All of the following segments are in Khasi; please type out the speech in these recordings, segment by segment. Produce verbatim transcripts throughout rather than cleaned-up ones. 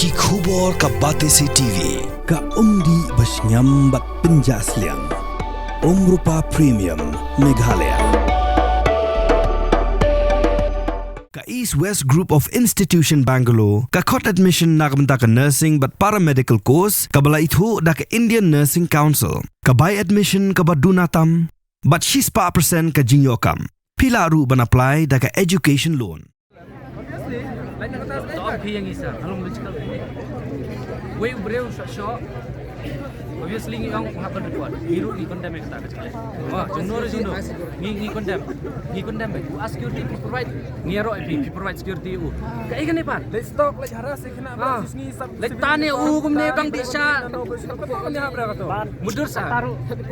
Ki khubor ka Batesi T V, ka umdih ba shngiam bad pynjah sliang. Umrupa Premium, Meghalaya. Ka East West Group of Institution Bangalore, ka khot admission na ka bynta ka nursing bad paramedical course, kaba la ithuh da ka Indian Nursing Council. Ka bai admission kaba duna tam, bad shispah percent ka jingïoh kam. Phi lah ruh ban apply da ka education loan. Obviously, like na kata. To ong phi ïa ngi sa, ka long logical thing. Wei u briew shoh shoh. Obviously ngi ong phi hap ban report. Ngi ruh ngi condemn ïa kata ka jingeh. Wa, jong no re jong no. Ngi, ngi condemn. Ngi condemn beit. U ask security, phi provide. Ngi ïaroh ïa phi, phi provide security u. Kaei kane pat? Let's talk, let's harass. Ah. Leit tan ïa u kumne bang dih sha. Mudur sa.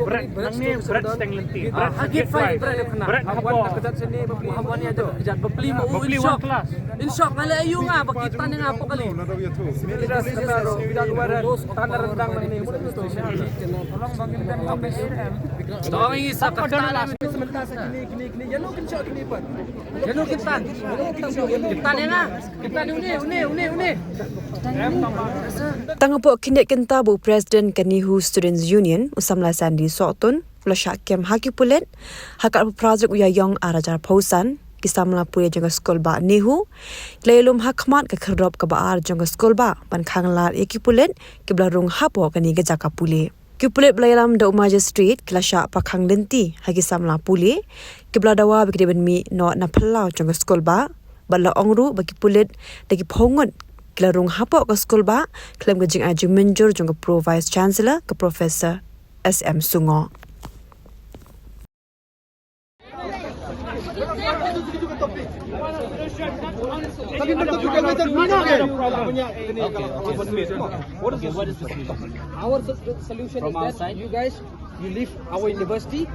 Bret nangne, bret steng lynti. Ah, ha kit fai bret khana. Bret hapoh. Hapoh ni ajo jat bapli ma u in shock. In shock nga leh aïu nga ba ki tan ïa nga hapoh kali. Tan ryndang nangne. To ngi sa ka tan. Kini, kini, kini. Ïa no kin shock kini pat. Ïa no kin tan. Kin tan ïa nga. Tang hapoh khyndiat kynta ba u President ka NEHU Students Union, u samla Sandy Sohtun, u la shah kem ha ki pulit ha ka arphew phra tarik u Ïaïong arhajar arphew san. Ki samla pule jong ka skulbah NEHU ki la ïalum ha khmat ka khyrdop kaba ar jong ka skulbah ban khang lad ïa ki pulit kiba la rung hapoh kane ka jaka pule. Ki pulit ba la ïalam da u Magistrate ki la shah pakhang lynti ha ki samla pule kiba la dawa ba ki dei ban mih noh na phyllaw jong ka skulbah. Bad la ong ruh ba ki pulit da ki phew ngut ki la rung hapoh ka skulbah khlem ka jingai jingmynjur jong ka Pro Vice Chancellor, ka Professor S M Sungoh. Our s-, solution is that you guys, you leave our university,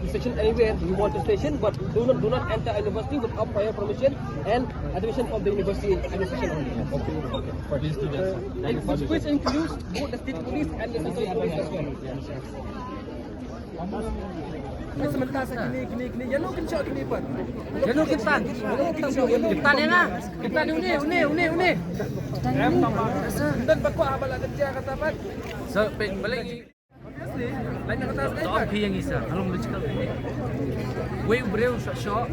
you station anywhere you want to station, but do not, do not enter our university without prior permission and admission from the university administration only. Okay, okay. Please do that, sir. Thank you. Which includes both the state police and the central police as well. Sebentar sa kini, kini, kini. Ïa no kin shock kini pat. Ïa no kin tan. Kin tan ïa nga. Kin tan une, une, une, une. Dan bakwa abala kerja kata pat. Sa peng balik. Obviously, like na kata. To ong phi ïa ngi sa, ka long logical thing. Wei u briew shoh shoh.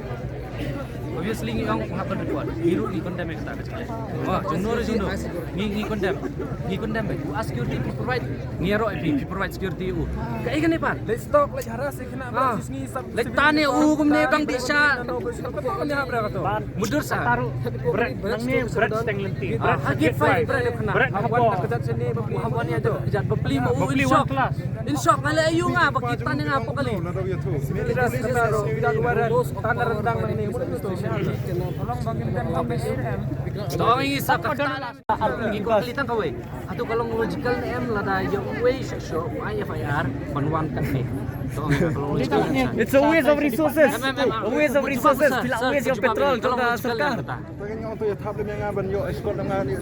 Obviously ngi ong phi hap ban report. Ngi ruh ngi condemn ïa kata ka jingeh. Wa, jong no re jong no. Ngi, ngi condemn. Ngi condemn beit. U ask security, phi provide. Ngi ïaroh ïa phi, phi provide security u. Kaei kane pat? Let's talk, let's harass. Ah. Leit tan ïa u kumne bang dih sha. Mudur sa. Bret nangne, bret steng lynti. Ah, ha kit fai bret khana. Bret hapoh. Hapoh ni ajo jat bapli ma u in shock. In shock nga leh aïu nga ba ki tan ïa nga hapoh kali. Tan ryndang nangne. To ngi sa ka tan. Ngi kwah kylli tang kawei. Hato ka long logical ne em lada ïoh uwei shoh shoh u ai F I R ban wan kane. To ong ka long logical ne em. It's a waste of resources. Em, em, em, em. A waste of resources. Phi la waste your petrol jong ka sorkar. Tang nga to ïa thap lem ïa nga ban ïoh escort lem nga ni.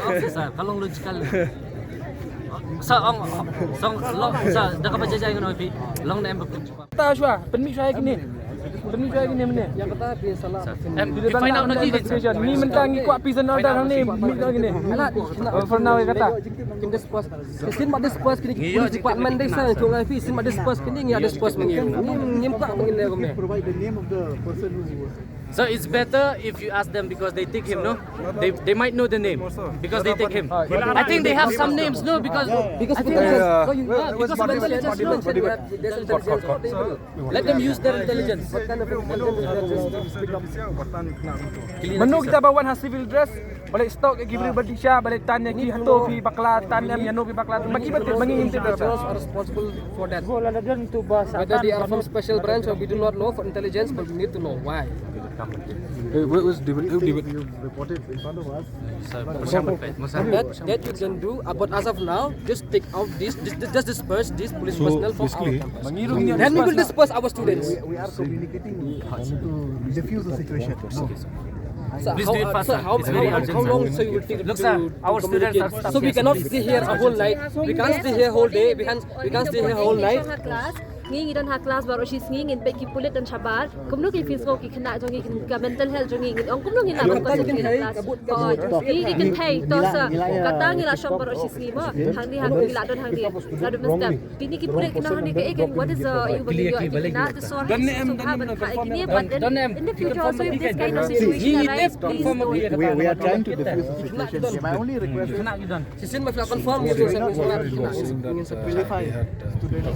Ong sa, ka long logical. Sa ong, sa ong, long, sa da kaba jai jai ngan ong phi. Long ne em ba. Ta shuwa, pynmih shuwa ïa kine. Pynmih shuwa ïa kine mynne. Ïa kata phi salah. Em, phi find out na ki. Ni mynta ngi kwah peace and order hangne, mih shuwa ïa kine. For now ïa kata. Kin disperse. Shisien ba disperse kine ki police department de sa, to ngai phi, shisien ba disperse kine ngi disperse mynne. Ngim, ngim kwah mynne kumne. Provide the name of the person who So it's better if you ask them because they take him, no? They, they might know the name because they take him. I think they have some names, no? Because because of intelligence. Because of intelligence, no? Let them use their intelligence. Mano kita ba wan ha civil dress? Balei stok ki briew ba dih sha, balei tan ïa ki hato phi bakla tan em ïa no phi bakla. Ba ki ba tip ba ngi ngim tip. Are responsible for that. Whether they are from special branch or we do not know for intelligence, but we need to know why. Hey, where was David? Who David? You reported in front of us. That, that you can do, uh, but as of now, just take out this, this, this, just disperse this police personnel from our campus. Then we will disperse our students. We, we are communicating to diffuse the situation. So please do it fast, sir. It's very urgent, sir. How long so you will take to communicate? Look, sir, our students are stuck here. So we cannot stay here a whole night. We can't stay here whole day. We can't, we can't stay here whole night. Ngi ngi don ha class baroh shi sngi, ngin peit ki pulit don shabar. Kumno ki fees ko ki khynnah jong ngi, ka mental health jong ngi, ngi ong kumno ngi la wan concentrate ha class. Oi, ngi ngi kynthei to sa, kata ngi la shong baroh shi sngi mo. Hangne hangne ngi la don hangne. La don mynstep. Kine ki pulit ki nang hangne ka, eh, what is the, you believe, you, kine ki sor ha suk ha ban kha kine, but in, in the future also, if this kind of situation arise, please don't. We, we are trying to diffuse the situation. My only request is Shisien ma phi la confirm ïa u, shisien ma phi la confirm. Simplify student.